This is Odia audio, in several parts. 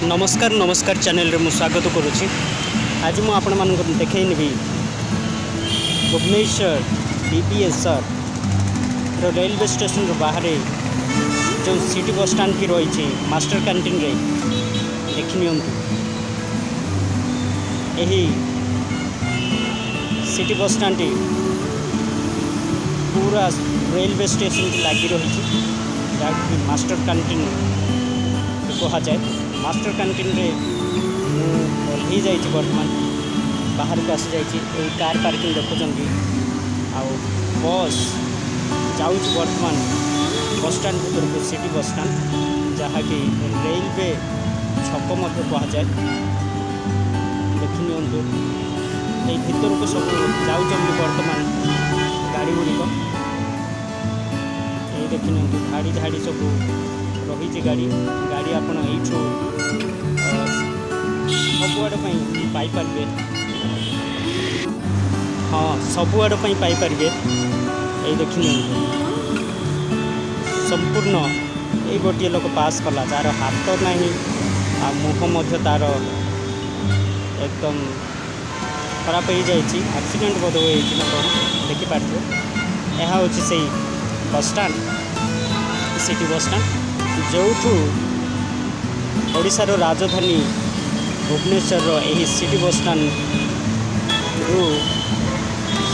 ନମସ୍କାର, ନମସ୍କାର ଚ୍ୟାନେଲରେ ମୁଁ ସ୍ୱାଗତ କରୁଛି। ଆଜି ମୁଁ ଆପଣମାନଙ୍କୁ ଦେଖାଇ ନେବି ଭୁବନେଶ୍ୱର ବିବିଏସ୍ଆର୍ ରେଲୱେ ଷ୍ଟେସନର ବାହାରେ ଯେଉଁ ସିଟି ବସ୍ ଷ୍ଟାଣ୍ଡଟି ରହିଛି, ମାଷ୍ଟର କ୍ୟାଣ୍ଟିନରେ ଦେଖିନିଅନ୍ତୁ। ଏହି ସିଟି ବସ୍ ଷ୍ଟାଣ୍ଡଟି ପୁରା ରେଲୱେ ଷ୍ଟେସନକୁ ଲାଗି ରହିଛି, ଯାହାକି ମାଷ୍ଟର କ୍ୟାଣ୍ଟିନ୍ କୁହାଯାଏ। ମାଷ୍ଟର କ୍ୟାଣ୍ଟିନରେ ମୁଁ ଓହ୍ଲେଇ ଯାଇଛି, ବର୍ତ୍ତମାନ ବାହାରକୁ ଆସିଯାଇଛି। ଏଇ କାର୍ ପାର୍କିଂ ଦେଖୁଛନ୍ତି ଆଉ ବସ୍ ଯାଉଛି ବର୍ତ୍ତମାନ ବସଷ୍ଟାଣ୍ଡ ଭିତରକୁ। ସିଟି ବସଷ୍ଟାଣ୍ଡ, ଯାହାକି ରେଲୱେ ଛକ ମଧ୍ୟ କୁହାଯାଏ। ଦେଖିନିଅନ୍ତୁ, ଏଇ ଭିତରକୁ ସବୁ ଯାଉଛନ୍ତି ବର୍ତ୍ତମାନ ଗାଡ଼ି ଗୁଡ଼ିକ। ଏଇ ଦେଖିନିଅନ୍ତୁ, ଧାଡ଼ି ଧାଡ଼ି ସବୁ ରହିଛି ଗାଡ଼ି। ଗାଡ଼ି ଆପଣ ଏଇଠୁ ସବୁଆଡ଼ ପାଇଁ ପାଇପାରିବେ। ହଁ, ସବୁଆଡ଼ ପାଇଁ ପାଇପାରିବେ। ଏଇ ଦେଖିନିଅନ୍ତୁ ସମ୍ପୂର୍ଣ୍ଣ। ଏଇ ଗୋଟିଏ ଲୋକ ପାସ୍ କଲା, ଯାହାର ହାତ ନାହିଁ ଆଉ ମୁହଁ ମଧ୍ୟ ତାର ଏକଦମ ଖରାପ ହେଇଯାଇଛି। ଆକ୍ସିଡେଣ୍ଟ ବୋଧ ହୁଏ ହେଇଛି ନା କ'ଣ, ଦେଖିପାରୁଥିବେ। ଏହା ହେଉଛି ସେଇ bus stand, city bus stand, ଯେଉଁଠୁ ଓଡ଼ିଶାର ରାଜଧାନୀ ଭୁବନେଶ୍ୱରର ଏହି ସିଟି ବସଷ୍ଟାଣ୍ଡରୁ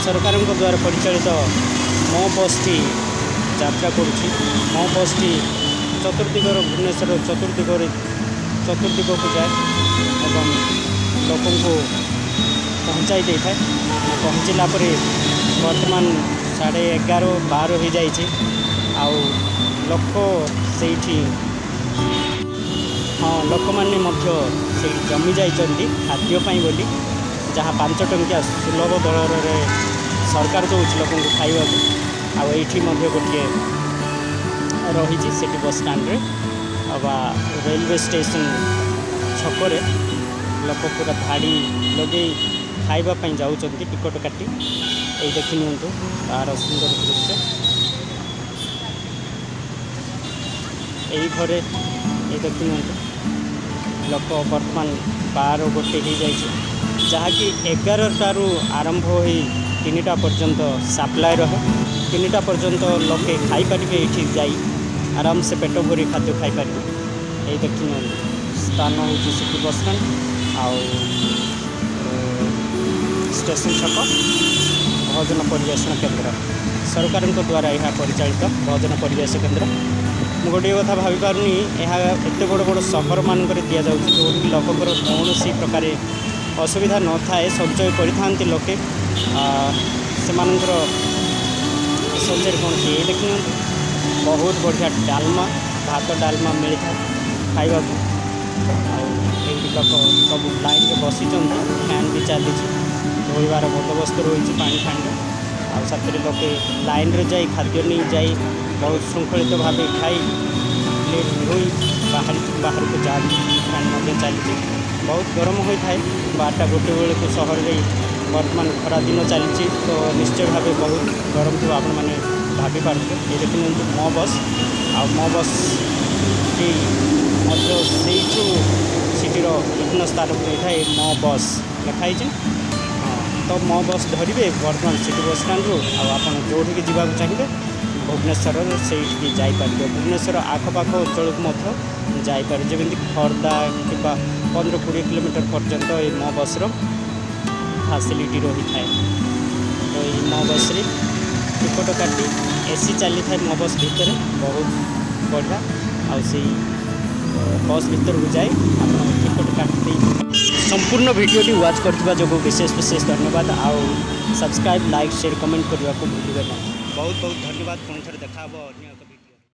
ସରକାରଙ୍କ ଦ୍ୱାରା ପରିଚାଳିତ ମୋ ବସ୍ଟି ଯାତ୍ରା କରୁଛି। ମୋ ବସ୍ଟି ଚତୁର୍ଦିଗର, ଭୁବନେଶ୍ୱର ଚତୁର୍ଦିଗରେ, ଚତୁର୍ଦିଗକୁ ଯାଏ ଏବଂ ଲୋକଙ୍କୁ ପହଞ୍ଚାଇ ଦେଇଥାଏ। ମୁଁ ପହଞ୍ଚିଲା ପରେ ବର୍ତ୍ତମାନ 11:30, 12 ହେଇଯାଇଛି ଆଉ ଲୋକ ସେଇଠି, ହଁ, ଲୋକମାନେ ମଧ୍ୟ ସେଇଠି ଜମି ଯାଇଛନ୍ତି ଖାଦ୍ୟ ପାଇଁ ବୋଲି, ଯାହା 5 ଟଙ୍କିଆ ସୁଲଭ ଦରରେ ସରକାର ଦେଉଛି ଲୋକଙ୍କୁ ଖାଇବାକୁ। ଆଉ ଏଇଠି ମଧ୍ୟ ଗୋଟିଏ ରହିଛି ସେଠି ବସ୍ ଷ୍ଟାଣ୍ଡରେ ବା ରେଲୱେ ଷ୍ଟେସନ ଛକରେ ଲୋକ ପୁରା ଧାଡ଼ି ଲଗେଇ ଖାଇବା ପାଇଁ ଯାଉଛନ୍ତି ଟିକଟ କାଟି। ଏଇ ଦେଖି ନିଅନ୍ତୁ ତାର ସୁନ୍ଦର ଦୃଶ୍ୟ। ଏଇ ଘରେ ଏଇ ଦେଖି ନିଅନ୍ତୁ ଲୋକ। ବର୍ତ୍ତମାନ 12, 1 ହେଇଯାଇଛି, ଯାହାକି 11ଟାରୁ ଆରମ୍ଭ ହୋଇ 3ଟା ପର୍ଯ୍ୟନ୍ତ ସପ୍ଲାଏ ରହେ। 3ଟା ପର୍ଯ୍ୟନ୍ତ ଲୋକେ ଖାଇପାରିବେ, ଏଇଠି ଯାଇ ଆରାମସେ ପେଟ ଭରି ଖାଦ୍ୟ ଖାଇପାରିବେ। ଏଇ ଦେଖି ନିଅନ୍ତୁ, ସ୍ଥାନ ହେଉଛି ସିଟି ବସଷ୍ଟାଣ୍ଡ ଆଉ ଷ୍ଟେସନ ଛକ ଭୋଜନ ପରିବେଷଣ କେନ୍ଦ୍ର। ସରକାରଙ୍କ ଦ୍ୱାରା ଏହା ପରିଚାଳିତ ଭୋଜନ ପରିବେଶ କେନ୍ଦ୍ର। ମୁଁ ଗୋଟିଏ କଥା ଭାବିପାରୁନି, ଏହା ଏତେ ବଡ଼ ବଡ଼ ସହରମାନଙ୍କରେ ଦିଆଯାଉଛି, ଯେଉଁଠିକି ଲୋକଙ୍କର କୌଣସି ପ୍ରକାରେ ଅସୁବିଧା ନଥାଏ, ସଞ୍ଚୟ କରିଥାନ୍ତି ଲୋକେ। ସେମାନଙ୍କର ସଞ୍ଚୟରେ କୌଣସି। ଏଇ ଦେଖିନିଅନ୍ତୁ, ବହୁତ ବଢ଼ିଆ ଡାଲମା, ଭାତ ଡାଲମା ମିଳିଥାଏ ଖାଇବାକୁ। ଆଉ ଏଇଠି ଲୋକ ସବୁ ଲାଇନ୍ରେ ବସିଛନ୍ତି, ଫ୍ୟାନ୍ ବି ଚାଲିଛି, ଧୋଇବାର ବନ୍ଦୋବସ୍ତ ରହିଛି ପାଣି ଫାଣିର। ଆଉ ସାଥିରେ ଲୋକେ ଲାଇନ୍ରେ ଯାଇ ଖାଦ୍ୟ ନେଇ ଯାଇ ବହୁତ ଶୃଙ୍ଖଳିତ ଭାବେ ଖାଇ, ପ୍ଲେଟ୍ ଧୋଇ ବାହାରି ବାହାରକୁ ଯାଆନ୍ତି। ଫ୍ୟାନ୍ ମଧ୍ୟ ଚାଲିଛି। ବହୁତ ଗରମ ହୋଇଥାଏ 12ଟା 1 ବେଳକୁ ସହରରେ। ବର୍ତ୍ତମାନ ଖରା ଦିନ ଚାଲିଛି, ତ ନିଶ୍ଚୟ ଭାବେ ବହୁତ ଗରମ ଥିବ, ଆପଣମାନେ ଭାବିପାରୁଥିବେ। ଏ ଦେଖିନିଅନ୍ତୁ ମୋ ବସ୍। ଆଉ ମୋ ବସ୍ଟି ମଧ୍ୟ ସେଇଠୁ ସିଟିର ବିଭିନ୍ନ ସ୍ଥାନକୁ ନେଇଥାଏ। ମୋ ବସ୍ ଲେଖା ହେଇଛି। ହଁ, ତ ମୋ ବସ୍ ଧରିବେ ବର୍ତ୍ତମାନ ସିଟି ବସ୍ ଷ୍ଟାଣ୍ଡରୁ ଆଉ ଆପଣ ଯେଉଁଠିକି ଯିବାକୁ ଚାହିଁବେ ଭୁବନେଶ୍ୱରର ସେଇଠିକି ଯାଇପାରିବେ। ଭୁବନେଶ୍ୱର ଆଖପାଖ ଅଞ୍ଚଳକୁ ମଧ୍ୟ ଯାଇପାରିବେ, ଯେମିତି ଖୋର୍ଦ୍ଧା କିମ୍ବା 15-20 କିଲୋମିଟର ପର୍ଯ୍ୟନ୍ତ ଏଇ ମୋ ବସ୍ର ଫାସିଲିଟି ରହିଥାଏ। ତ ଏଇ ମୋ ବସ୍ରେ ଟିକଟ କାଟି ଏସି ଚାଲିଥାଏ ମୋ ବସ୍ ଭିତରେ, ବହୁତ ବଢ଼ିଆ। ଆଉ ସେଇ ବସ୍ ଭିତରକୁ ଯାଇ ଆପଣ ଟିକଟ କାଟି ଦେଇ ସମ୍ପୂର୍ଣ୍ଣ ଭିଡ଼ିଓଟି ୱାଚ୍ କରିଥିବା ଯୋଗୁଁ ବିଶେଷ ବିଶେଷ ଧନ୍ୟବାଦ। ଆଉ ସବସ୍କ୍ରାଇବ୍, ଲାଇକ୍, ସେୟାର, କମେଣ୍ଟ କରିବାକୁ ଭୁଲିବେ ନାହିଁ। ବହୁତ ବହୁତ ଧନ୍ୟବାଦ। ପୁଣି ଥରେ ଦେଖା ହେବ ଅନ୍ୟ ଏକ